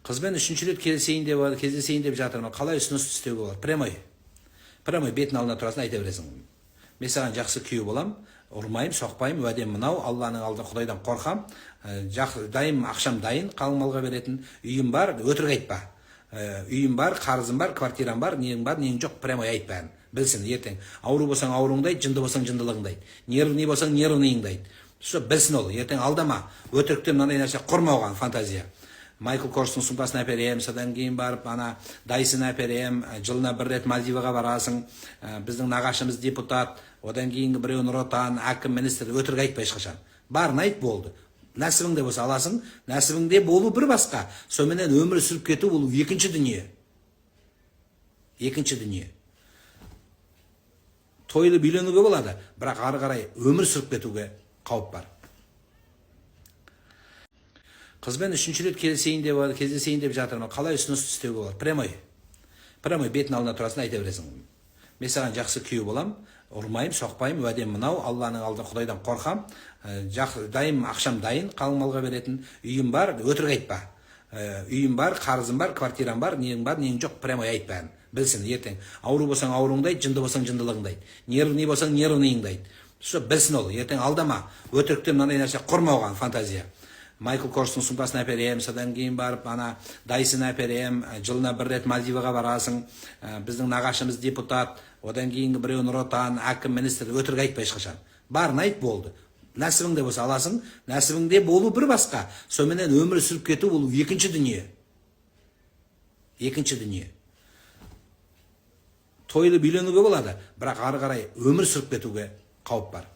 Қызбен үшінші рет келісейін деп, кездесейін деп жатырмын. Қалай ұсыныс істеуге болады? Прямой, прямой бетінің алдына тұрасың, айта бересің: мен саған жақсы күйеу боламын, ұрмаймын, соқпаймын, уәдем мынау, Алланың алдында Құдайдан қорқам, дайым, ақшам дайын, қалың малға беретін, үйім бар. Өтірік айтпа. Үйім бар, қарызым бар, квартирам бар, нең бар, нең жоқ, прямой айт бәрін, білсін. Ертең ауру болсаң, ауруыңды айт, жынды болсаң, жындылығыңды айт, нервный болсаң, нервныйыңды айт. Все, білсін ол. Ертең алдама, өтіріктен мынандай нәрсе құрма, оған фантазия. Майкл Корстың сумкасын әперемін, содан кейін барып ана Дайсон әперемін, жылына бір рет Мальдиваға барасың, біздің нағашымыз депутат, одан кейінгі біреу Нұр Отан, әкім, министр. Өтірік айтпа ешқашан, барын айт, болды. Нәсібіңде болса, аласың. Нәсібіңде болу бір басқа, соныменен өмір сүріп кету бұл екінші дүние, екінші дүние. Тойлып үйленуге болады, бірақ ары қарай өмір сүріп кетуге қауіп бар. Қызбен үшінші рет келісейін деп, кездесейін деп жатырмын. Қалай ұсыныс істеуге болады? Прямой, прямой бетінің алдына тұрасың, айта бересің: мен саған жақсы күйеу боламын, ұрмаймын, соқпаймын, уәдем мынау, Алланың алдында Құдайдан қорқам, дайым, ақшам дайын, қалың малға беретін, үйім бар. Өтірік айтпа. Үйім бар, қарызым бар, квартирам бар, нең бар, нең жоқ, прямой айт бәрін, білсін. Ертең ауру болсаң, ауруыңды айт, жынды болсаң, жындылығыңды айт, нервный болсаң, нервныйыңды айт. Все, білсін ол. Ертең алдама, өтіріктен мынандай нәрсе құрма, оған фантазия. Майкл Корстың сумкасын әперемін, содан кейін барып ана Дайсон әперемін, жылына бір рет Мальдиваға барасың, біздің нағашымыз депутат, одан кейінгі біреу Нұр Отан, әкім, министр. Өтірік айтпа ешқашан, барын айт, болды. Нәсібіңде болса, аласың. Нәсібіңде болу бір басқа, соныменен өмір сүріп кету бұл екінші дүние, екінші дүние. Тойлып үйленуге болады, бірақ ары қарай өмір сүріп кетуге қауіп бар.